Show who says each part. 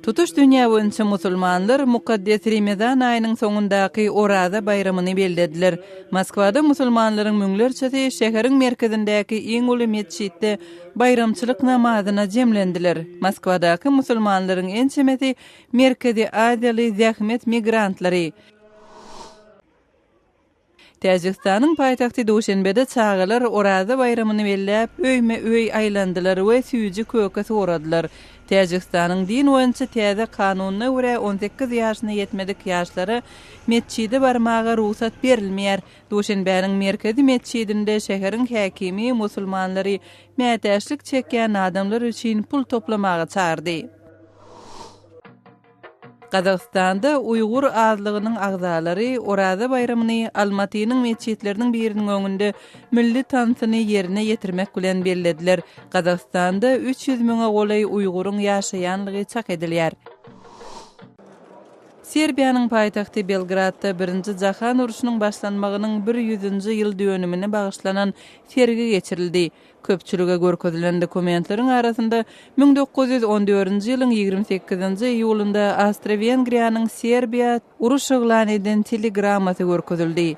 Speaker 1: Tutuş dünýä boýunça musulmanlar mukaddes Remezan aýynyň soňundaky Oraza baýramyny bellediler. Moskwada musulmanlaryň müňlerçesi şäheriň merkezindäki iň uly metjitde baýramçylyk namazyna jemlendiler. Moskwadaky musulmanlaryň ençemesi Merkezi Aziýaly zähmet migrantlary. Täjigistanyň paýtagty Duşenbede çagalar Oraza baýramyny belläp, öýme-öý aýlandylar we süýji-köke soradylar. Täjigistanyň din boýunça täze kanunyna görä, 18 ýaşyna ýetmedik ýaşlara metjide barmaga rugsat berilmeýär. Duşenbäniň merkezi metjidinde şäheriň häkimi musulmanlary mätäçlik çekýän adamlar üçin pul toplamaga çagyrdy. Gazagystanda uýgur azlygynyň agzalary Oraza baýramyny Almatynyň metjitleriniň biriniň öňünde milli tansyny ýerine ýetirmek bilen bellediler. Gazagystanda 300 müňe golaý uýguryň ýaşaýanlygy çak edilýär. Serbiýanyň paýtagty Belgradda Birinji jahan urşunyň başlanmagynyň bir ýüzünji ýyl dönümine bagyşlanan sergi geçirildi. Köpçülige görkezilen dokumentleriň arasynda 1914-nji ýylyň 28-nji iýulynda Awstro-Wengriýanyň Serbiýa uruş yglan eden telegrammasy görkezildi.